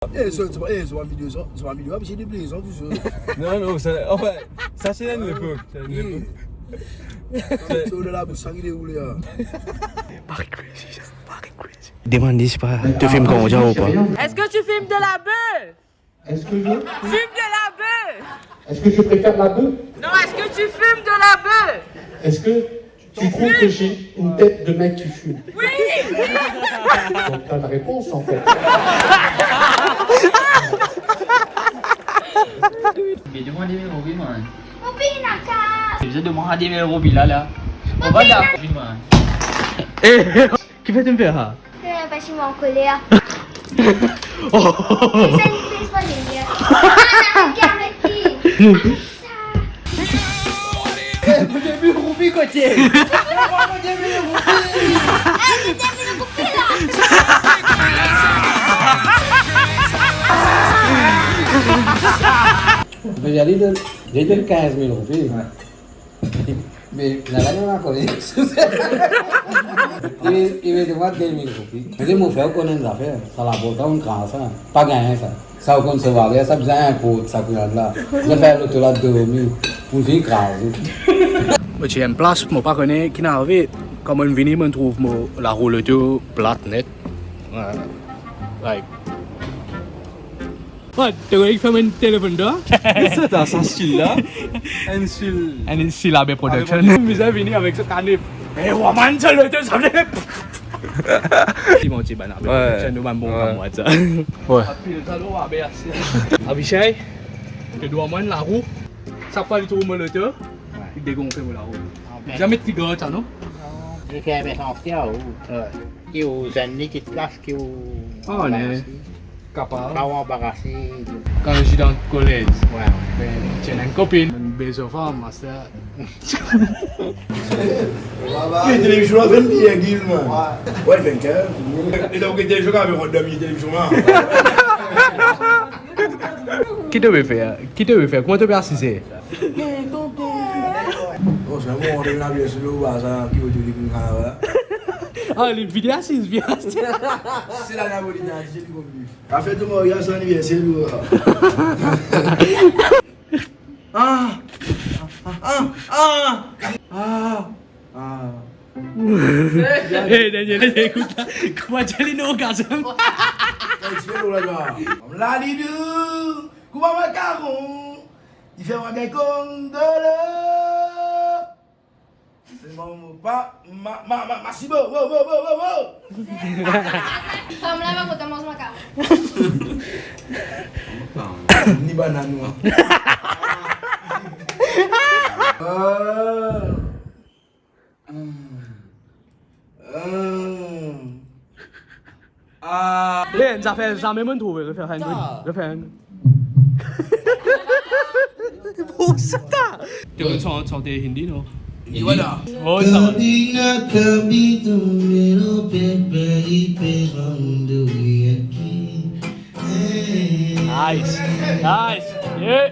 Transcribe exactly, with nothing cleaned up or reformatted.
Eh, so, so, eh, so bann video, so, so bann video, ah, se de plezan, tou sa. Non, non, sa, anfin, sa se enn lepok, sa enn lepok. Sa, so, dan labous, sa ki deroule, ah. Paris crazy, sa, Paris crazy. Demann li si pa to film komedi ou pa. Est-ce que tu filmes de la bœuf ? Est-ce que je Filme de la bœuf ! Est-ce que je préfère la bœuf ? Non, est-ce que tu fumes de la bœuf ? Est-ce que tu trouves que j'ai une tête de mec qui fume ? Oui ! Donc, t'as la réponse, en fait. Be, demann de mil roupi, man. Mon pina kas. Be, demann de mil roupi la, la. Mon pina kas. Eh, kifer to fer sa? Eh, parce que je suis en colère. Oh. Sa li fer sa, li. Ah, non, arrête, arrête. Eh, mo de mil roupi kote? Mo de mil roupi. Eh, mo de mil roupi la. Mo pe dir li donn, li donn kinz mil roupi. Ouais. Me, la, la, nou la kone. Li, li met mwa de mil roupi. Me mo fer ou konn enn zafer, sa labor la, ou kraz sa. Pa gagn sa. Sa ou konn sova, sa bizin inport sa pou la. Li fer loto la dormi, pou vinn kraze. Mo ti enn plas, mo pa kone ki inn arive. Kan mo vini, mo trouv mo larou loto plat net. Ouais. Like, Wat, to krwar ki fer enn telefonn twa? Sa, sa, sa stil la. Enn stil. Enn stil Abe Production. Abe Production. Bizin vini avek sa kanep. Eh, wa, man, sa loto, sa vle. Ti manti, bann Abe Production, nou bann bon kamwad sa. Ouais. Apil sa, lo, Abe, asi. Avishai, to dwa mwa enn larou. Sak fwa li trouv mo loto, li degonfle mo larou. Zame ti gard sa, non? Non. Li fer enn santi, ou. Ouais. Ki ou zenn li, ki plas ki ou anbarase. Kapab. Kan ou anbarase. Kan nou ti dan kolez. Ouais, ouais. Ben, ti ena enn kopinn. Enn bezo fam, master. Televizyon la, vinn bien gil, man. Ouais. Ouais, vinn gil. E donk, televizyon, kan nou rant dan televizyon la. Ki to pe fer? Ki to pe fer? Kouma to pe asize? Oh, sa bon, on est là, bien sûr, là, ça, qui veut dire que nous, là. Ah, li vini asiz, vini asiz. C'est la Napolitaine, c'est du bon. Afet to marye, sa anivers, ou. Ah! Ah, ah, ah, ah, ah. Ah. Eh, Daniel, ekout la. Kouma dir li, non, orgasm. Exprès, ou la, la. Lalidou, kouma makaron, li fer mwa gagn kongolo. Selman mo pa, ma, ma, ma, masibo, wo, wo, wo, wo, wo. Fam la, va kot manz makaron. Ni banann, mwa. Ah. Ah. Eh, enn zafer zame mo'nn trouve, refer enn, refer enn. Bon, sa ta. To konn san-, sante Hindi, non? Hindi. Oh, sa va. Nice. Nice. Yeah.